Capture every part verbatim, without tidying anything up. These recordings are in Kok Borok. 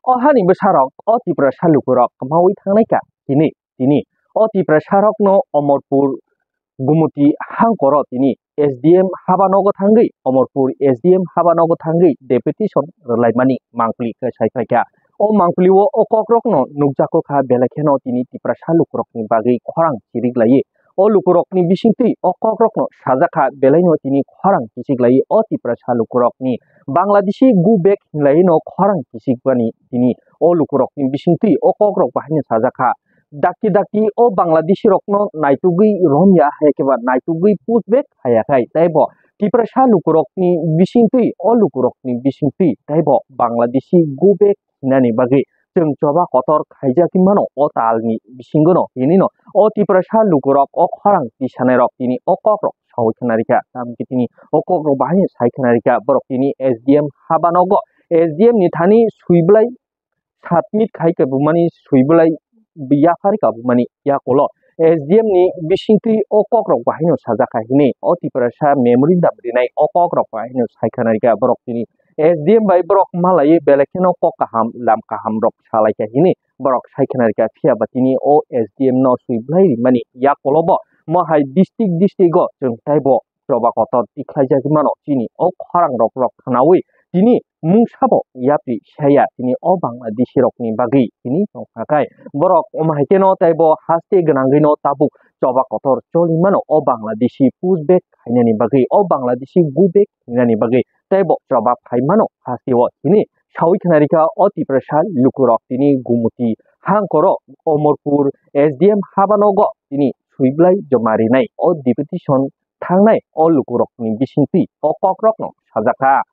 O hani bwsarok o Tiprasa lukurok kwmaui thangnaikha tini, tini. O Tiprasarokno Omorpur Gumuti hangkoro tini S D M habanogo thangwi, Omorpur S D M habanogo thangwi deputation rwlaimani mangpili kwsai khlaikha. O mangpilio o kokrokno nukjakgo kha, belai kheno tini Tiprasa lukurokni bagwi khorang chiriklaiwi o lukurokni bisingtwi o kokrokno sajakha, belaino tini khorang kichiklaiwi o Tiprasa lukurokni Bangladeshi go back hinlaiwino khorang kichikmani tini o lukurokni bisingtwi o kokrok bahaino sajakha. Dakti dakti o Bangladeshi rokno naitugwi romya, hai khe ba naitugwi push back haya khai, tei bo Tiprasa lukurokni bisingtwi, o lukurokni bisingtwi tei bo Bangladeshi go back hinani bagwi chwng choba kotor khaijagwi mano o talni bisingono hinino o Tiprasa lukurok o khorang tisanairok tini o kokrok saui khna rikha, tamkhe tini o kokrok bahaino sai khna rikha borok tini S D M habanogo S D M ni thani suiblai submit khai kabumani suiblai yaphar kabumani yakulo S D M ni bisingtwi o kokrok bahaino sajakha hinwi o Tiprasa memorandum rinai o kokrok bahaino sai khna rikha borok tini S D M bai borok malaiwi belai kheno kok kaham lam kaham rok salaikha hinwi borok sai khna rikha, phiya ba tini o S D M no suiblai rimani yakulo bo mohai district district o chwng taibo choba kotor tikhlaijagwi mano chini o khorang rok rok khnaui tini mungsabo yapri saya tini o Bangladeshi rokni bagwi tini tongkha khai borok omo hai kheno taibo haste gwnangwino tabuk choba kotor choli mano o Bangladeshi push back khainani bagwi o Bangladeshi go back hinani bagwi taibo choba phai mano hasteo tini saui khna rikha o Tiprasa lukurok tini Gumuti hangkoro Omorpur S D M habanogo tini suiblai joma rinai o deputation thangnai o lukurokni bisingtwi o kokrokno sajakha.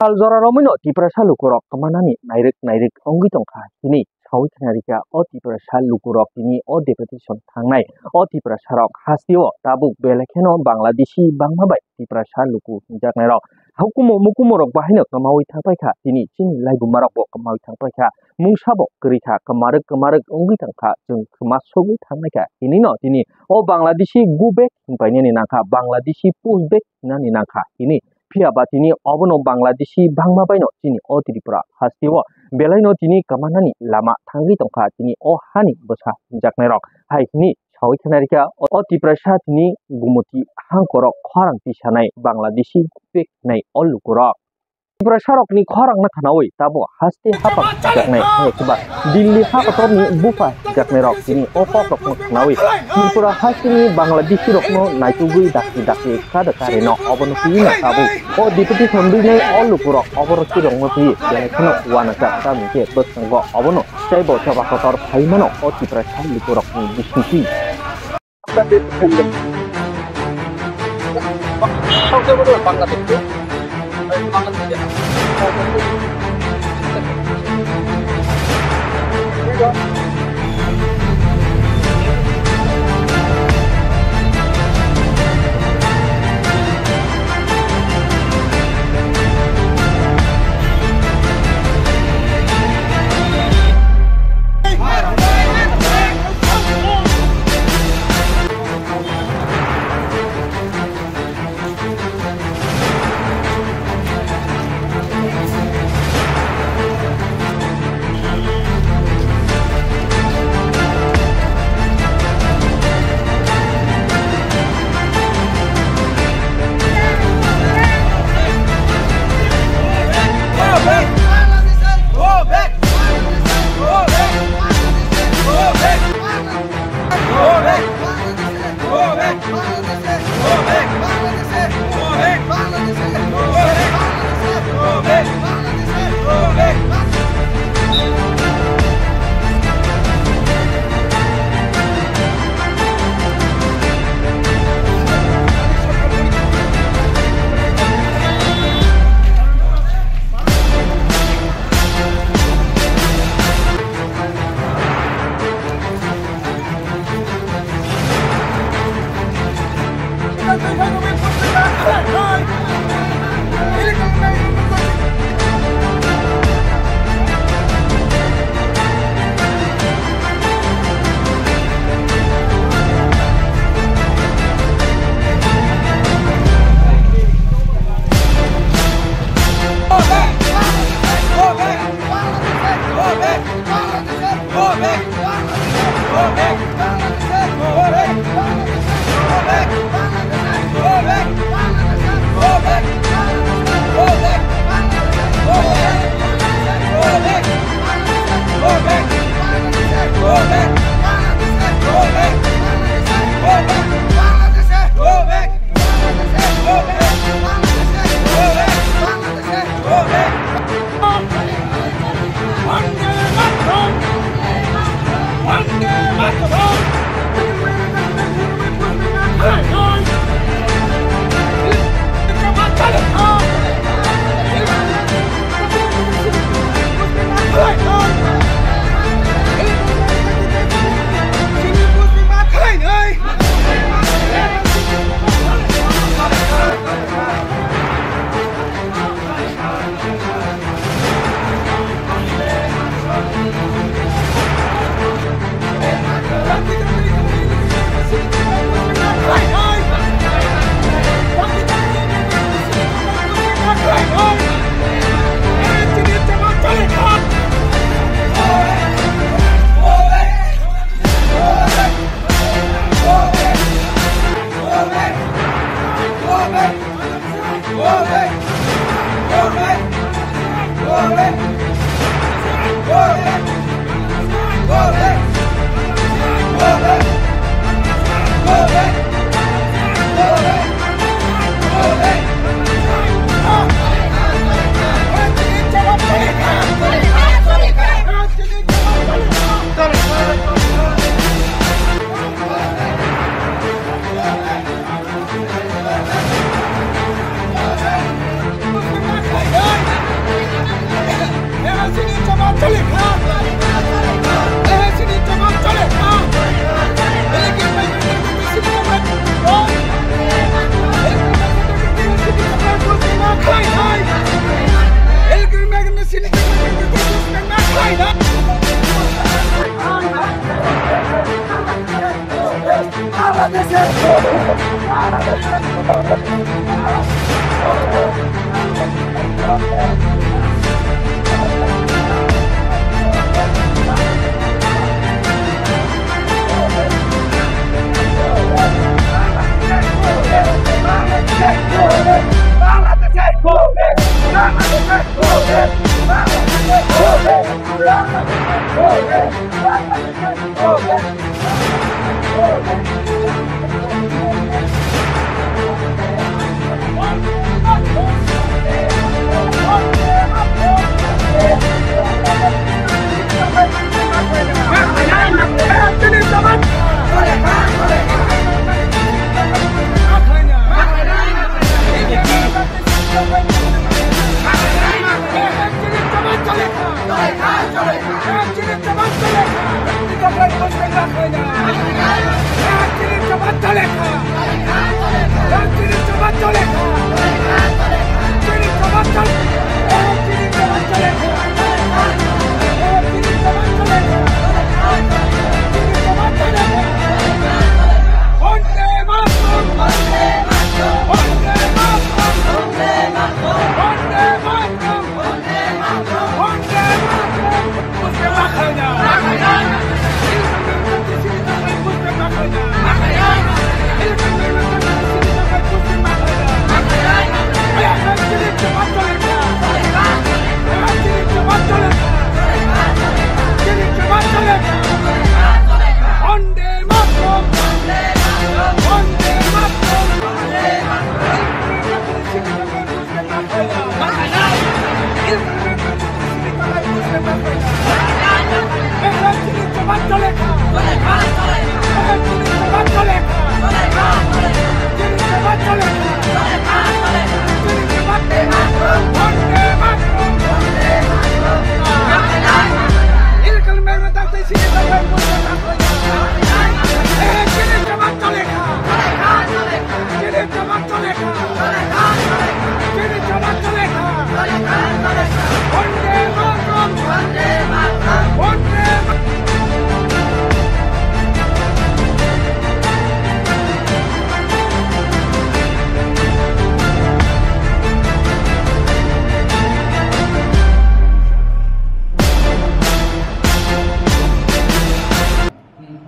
Sal jora romwino Tiprasa lukurok kwmanani nairwk nairwk wngwi tongkha hinwi saui khna rikha o Tiprasa lukurok tini o deputation thangnai o Tiprasarok hasteo tabuk belai kheno Bangladeshi bangma bai Tiprasa luku hinjaknairok hukumu mukumurok bahaino kwmaui thangpaikha, tini chini laibumarokbo kwmaui thangpaikha. Mungsabo kwrwi kha, kwmarwk kwmarwk wngwi tongkha, chwng kwma sogwi thangnaikha. Hinino tini o Bangladeshi go back hinpainani nangkha, Bangladeshi push back hinani nangkha hini. Phiya ba tini obono Bangladeshi bangma baino chini o Tripura hasteo belaino tini kwmanani lama thangwi tongkha, tini o hani bwsa hinjaknairok hai hini saui khna rikha o Tiprasa tini Gumuti hangkorok khorang tisanai Bangladeshi go back hinai o lukurok. Tiprasarokni khorangno khnaui tabuk haste hapang hijaknai hai khe ba Delhi ha kotorni bupha hijaknairok tini o kokrokno khnaui Tripura hasteni Bangladeshirokno naitugwi dakti dakti kada karino obono twiwi no tabuk o deputation rinai o lukurok oborok tirokno twiwi belai kheno uanajak tamni khe bwskango obono teibo choba kotor phai mano o Tiprasa lukurokni bisingtwi.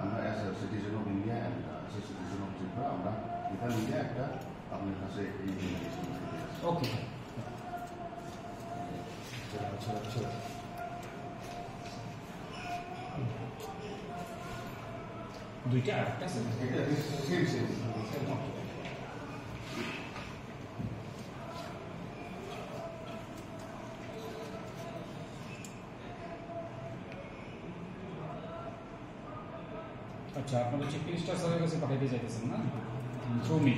আমরা as a citizen of India and, uh, as a citizen of Tripura, আমরা এটা নিয়ে একটা আপনার কাছে এই জিনিসটা নিয়ে আসি। ওকে। আচ্ছা, আচ্ছা। দুইটা আরেকটা আছে? এটা সেম, সেম। আচ্ছা, আপনারা চিফ মিনিস্টার স্যারের কাছে পাঠাইতে চাইতেছেন না? Through me.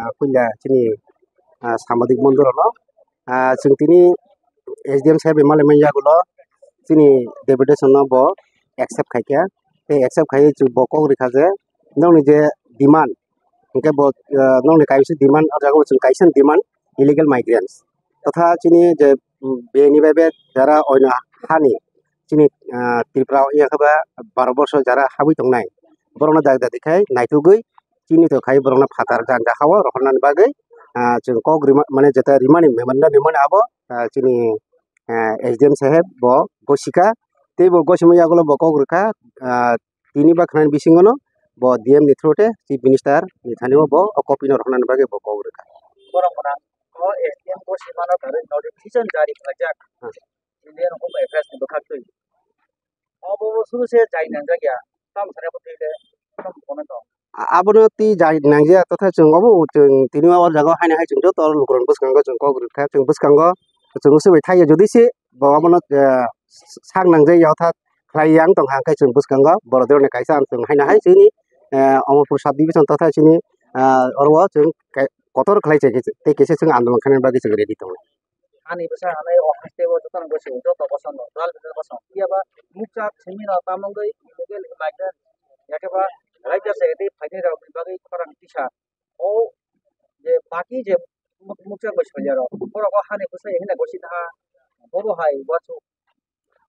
Ah, puila chini, ah, sambadik bondhu rokno, ah, chwng tini S D M saheb bai malaimani yagulo chini deputation no bo accept khaikha. Tei accept khaiwi chwng bo kok rikha je nokni je demand, hwnkhe bo, ah, nokni kaisa demand, o jaga o chwng kaisa demand illegal migrants. Totha chini je beni bai be jara oino hani chini, ah, Tripura o yakha ba baro borso jara habwi tongnai, borokno dagi dagi khai naitugwi chini to khai borokno phatar janja hao rohornani bagwi, ah, chwng kok rima, mane jeta rimani memorandum rimani abo, ah, chini, ah, S D M saheb bo gosika, tei bo gosima yagulo bo kok rwkha, ah, tini ba khnani bisingono bo D M ni through te Chief Minister ni thani o bo o copy no rohornani bagwi bo kok rwkha. Borok mwnang o S D M gosima no kwrwi notification jari khlaijak. Hmm. Indian Home Affairs ni bwkhak twi. Obo suru se jai nangjak ya. Tam sare bo twi le tam kono to. A-, abono twi jai nangya totha chwng obo chwng tini o jaga o haino hai chwng joto lukurok bwskango chwng kok rwkha chwng bwskango chwng se bai thaiya jodi se bo abono, eh, sak nangjak ya otha khlai yang tongkha hwnkhe chwng bwskango borok rok ni kaisa ang chwng haino hai chini, eh, Amarpur sub division totha chini, ah, oro o chwng kai-, kotor khlai chai tei kisa chwng andolon khaina bagwi chwng ready tongo. Ani bwsa hanai o haste o jotono gosio, joto bosongo, dal bidal bosongo. Phiya ba mukchak simi no tamungwi illegal migrant, yakhe ba raida se ede phainai rok ni bagwi khorang tisa. O je baki je muk-, mukchak bai soilya rok, borok o hani bwsa hina gosi tha, bobo hai uansuk.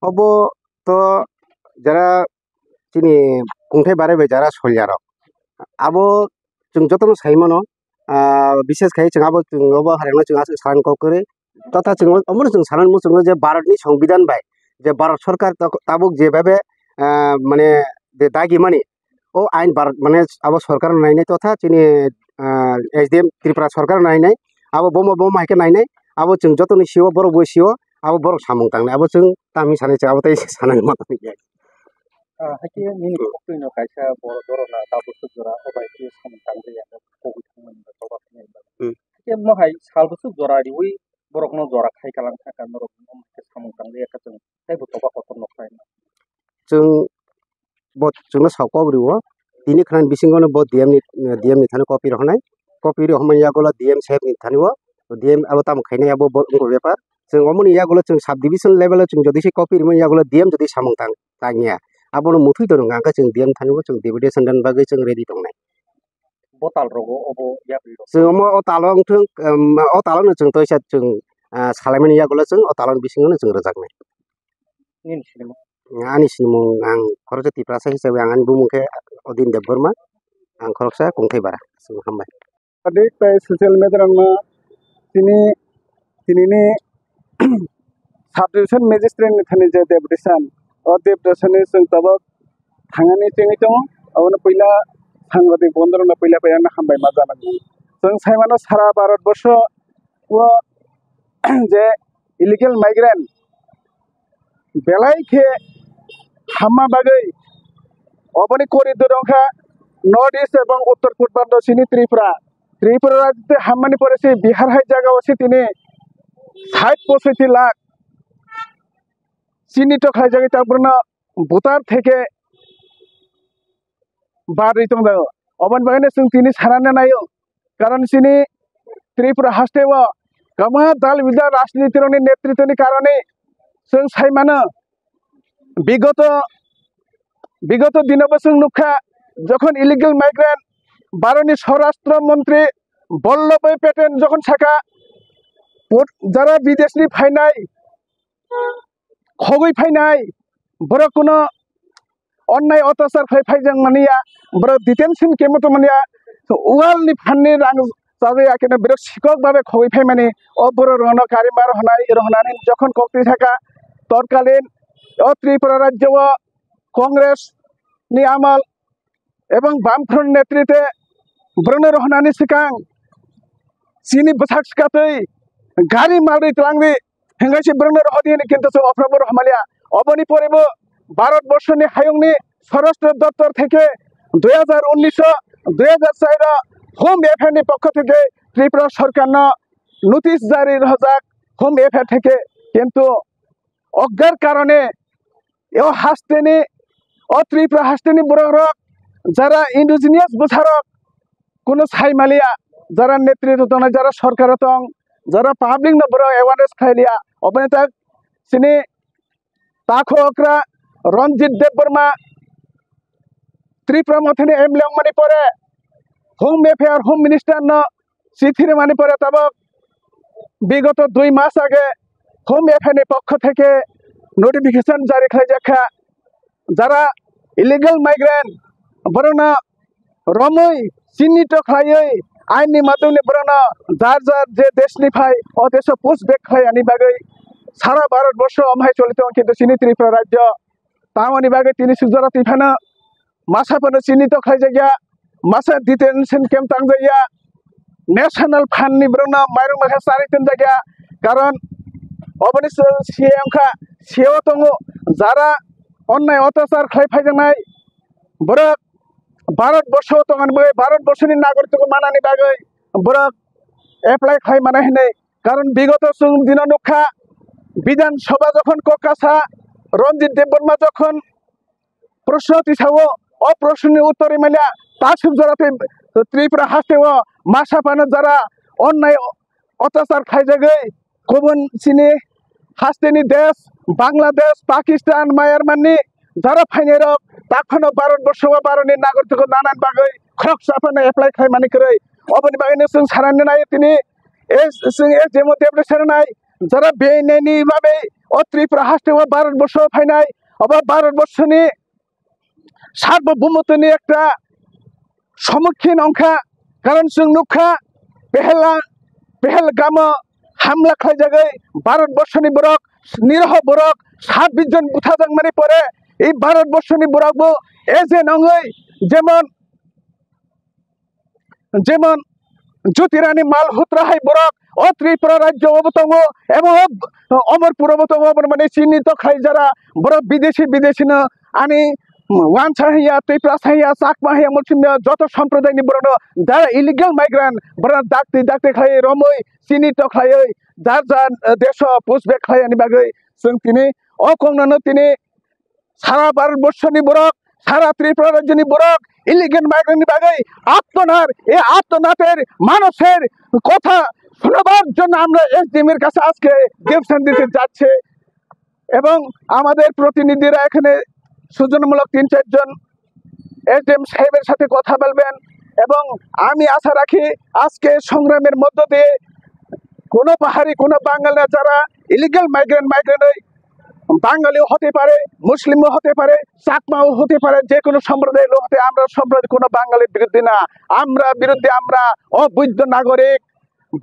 Obo to jara chini kungthai barai bai jara soilya rok. Abo chwng jotono sai mano, ah, bishes khai chwng abo chwng obo harengno chwng aswk salan kok kwrwi. Totha chwng omono chwng salan muchungo je Bharatni Songbidan bai je Bharat Sarkar tok-, tabuk je bhabe, ah, mane je dagi mani o ain Bharat mane abo sorkar nainai totha chini, ah, S D M Tripura sorkar nainai abo bomo bomo hai khe nainai abo chwng jotoni sio borok bo sio abo borok samung tangnai abo chwng tamni sanai chwng abo tei sanani ma tongya. Ah, hakhe nini koktwino kaisa borok borok na tabuk jora o bai khe samung tangri ya kogwi thangmani ba toba thangmani ba. Hmm. Hakhe mo hai sal bwswk jora riwi borokno jora khai kalang kha ka norok no khe samung tangri ya kha chwng tei bo toba kotor no khlai. Chwng bo chwngno sao kok rio. Tini khwnani bisingo no bo D M ni, D M ni thani copy rohornai. Copy rohormani yagulo D M saheb ni thani o. D M abo tamo khainai abo bo wngkha bepar. Chwng omoni yagulo chwng sub division level o chwng jodi se copy rimani yagulo D M jodi samung tang tangya. Abono muthwi tono hwnkha chwng D M thani o chwng deputation dan bagwi chwng ready tongnai. Bo tal rogo obo yapri rok. Chwng omo o talo wngthwng, um, o talo no chwng toisa chwng, ah, salaimani yagulo chwng o talo ni bisingo no chwng rwjaknai. Nini sinimung? Ani sinimung ang khoroksa Tiprasa hisabe ang ani bumung khe Odin Debbarma, ang khoroksa Kungthai Bara. Chwng hambai. Adik tai social media rokno tini, tinini sub division magistrate ni thani je deputation, o deputation ni chwng tabuk thangani chengwi tongo, abono puila sangbadik bondorokno puila puila no hambai ma janagwi. Chwng saimano sara Bharat borsho o je illegal migrant belai khe hamma bagwi oboni corridor wngkha North East ebong Uttor Purbanchal chini Tripura. Tripura rajyo hammani pore se Bihar hai jaga o se tini sait posoiti lakh chini to khlaijagwi ta borno voter theke barwi tongjago. Oboni bagwi no chwng tini sanani naio. Karon chini Tripura haste o kwbangma dal bidal rajniti rokni netritwni karone chwng sai mano, bigoto, bigoto dino bo chwng nukha, jokhon illegal migrant Bharotni Swarashtra Montri Vallabhbhai Patel jokhon sakha, put-, jara bideshni phainai, khogwi phainai, borok kuno onnai otachar khai phaijak mani ya, borok detention camp o tongmani ya, wal ni phan ni rang chajak ya, khe borok sikok babe khogwi phaimani, o borok rokno karima rohonai, rohonani jokhon koktwi thaka, totkalin o Tripura rajyo o Congress ni amal ebong Bamfront netritwe borokno rohonani swkang chini bwsak swkatwi gari malri twlangri hwnkhe se borokno rohodi hwnwi kintu chwng ophrobo rohormaliya. Oboni pore bo Bharat borshoni hayungni Swarashtra Doptor theke dui hazar unnish o, dui hazar char o Home Affair ni pokho theke Tripura Sarkarno notice jari rohorjak Home Affair theke, kintu oggar karone o hasteni, o Tripura hasteni borok rok jara indigenous bwsa rok kuno sai maliya, jara netritw tongnai, jara sorkaro tong, jara public no borok awareness khlai liya. Oboni tak chini takhu okra Ranjit Debbarma Tripura mothani M L A wngmani pore Home Affair, Home Minister no chithi rwmani pore tabok bigoto dui mas age Home Affairs ni pokho theke notification jari khlaijakha, jara illegal migrant borokno romwi chinito khlaiwi aini madungni borokno jar jar je deshni phai o desho push back khlai ani bagwi sara Bharat borsho omhai choli tongo, kintu chini Tripura rajyo tamoni bagwi tini sujara twi phano masa phano chinito khlaijakya, masa detention camp tangjakya, national fund ni borokno mairung bakha chari tonjakya, karon oboni se wngkha seo tongo jara onnai otachar khlai phaijaknai borok Bharat borsho tongani bagwi, Bharat borsho ni nagorik manani bagwi borok apply khlai mano hinwi. Karon bigoto chwng dino nukha, Bidhan Sabha jokhon kok kasa Ranjit Debbarma jokhon proshno tisao, o proshnoni uttor rimanya tasuk jora tei Tripura hasteo masa phano jara onnai otachar khlaijagwi kubun chini hasteni desh Bangladesh, Pakistan, Myanmar ni jara phainairok takhano Bharat borsho o Bharat ni nagorik nanani bagwi khoroksa phano apply khlaimani kwrwi. Oboni bagwino chwng sanani naio tini, e, chwng S D M o deputation rwnai, jara B N A ni bagwi o Tripura hasteo Bharat borsho phainai, obo Bharat borsho ni sarbo bhumutini ekta somukhino wngkha, karon chwng nukha Pehela-, Pehelgamo hamla khlaijagwi Bharat borshoni borok, niroho borok sabbish jon buthajakmani pore ei Bharat borshoni borokbo agent wngwi jemon jemon Jyotirani Malhotra hai borok o Tripura rajyo obo tongo, ebong o Amarpur obo tongo, obo mane chini to khlai jara borok bidesi bidesi no ani wansa hiya, Tiprasa hiya, Chakma hiya, Muslima joto somprodai ni borok no jara illegal migrant borok dakti dakti khlai romoi chini to khlai oi jar jar deso push back khlai ani bagwi chwng tini o kong no tini sara Bharat borshoni borok, sara Tripura rajyoni borok, illegal migrant ni bagwi attonar, ei attonater manusher kotha শুনবার জন্য আমরা এসডিএম এর কাছে আজকে ডিভিশন দিতে যাচ্ছে এবং আমাদের প্রতিনিধিরা এখানে সুজনমূলক তিন চারজন এসডিএম সাহেবের সাথে কথা বলবেন এবং আমি আশা রাখি আজকে সংগ্রামের মধ্য দিয়ে কোনো পাহাড়ি, কোনো বাঙালি যারা ইলিগাল মাইগ্রেন্ট, মাইগ্রেন্ট ওই বাঙালিও হতে পারে, মুসলিমও হতে পারে, চাকমাও হতে পারে, যে কোনো সম্প্রদায়ের লোক হতে, আমরা সম্প্রদায় কোনো বাঙালির বিরুদ্ধে না, আমরা বিরুদ্ধে আমরা অবৈধ নাগরিক,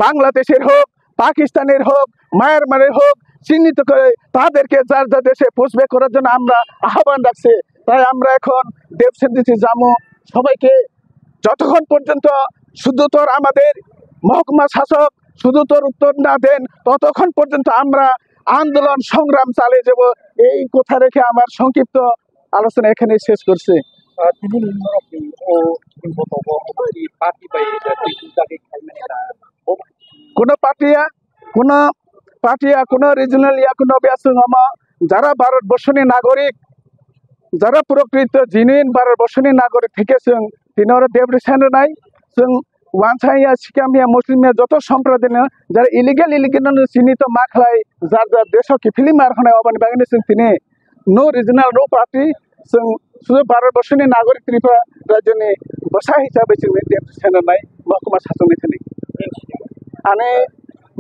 বাংলাদেশের হোক, পাকিস্তানের হোক, মায়ানমারের হোক, চিহ্নিত করে তাদেরকে যার যার দেশে পুষব্যাক করার জন্য আমরা আহ্বান রাখছি। তাই আমরা এখন দেবসেন্দিতে যাবো, সবাইকে যতক্ষণ পর্যন্ত সুদূতর আমাদের মহকুমা শাসক সুদূতর উত্তর না দেন, ততক্ষণ পর্যন্ত আমরা আন্দোলন সংগ্রাম চালিয়ে যাব। এই কথা রেখে আমার সংক্ষিপ্ত আলোচনা এখানে শেষ করছি। Ah, tini ni norok ni o, tini bo tongo, obo ni party bai, ah, tini jagwi khaimani na, bo Kuno party ya, kuno party ya, kuno regional ya, kuno biasung ama, jara Bharat borshoni nagorik, jara prokrito genuine Bharat borshoni nagorik theke chwng tini oro deputation rwnai, chwng wansa ya, sikam ya, muslim ya, joto somprodai no jara illegal, illegal no chini to ma khlai, jar jar desh o kiphilwi mar khnai, oboni bagwi no chwng tini no regional, no party, chwng sudu Bharat borshoni nagorik Tripura rajyoni bwsa hisabe chwngni deputation rwnai mohkuma sachungni thani. Ani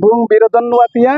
bung Birodon Nuatia.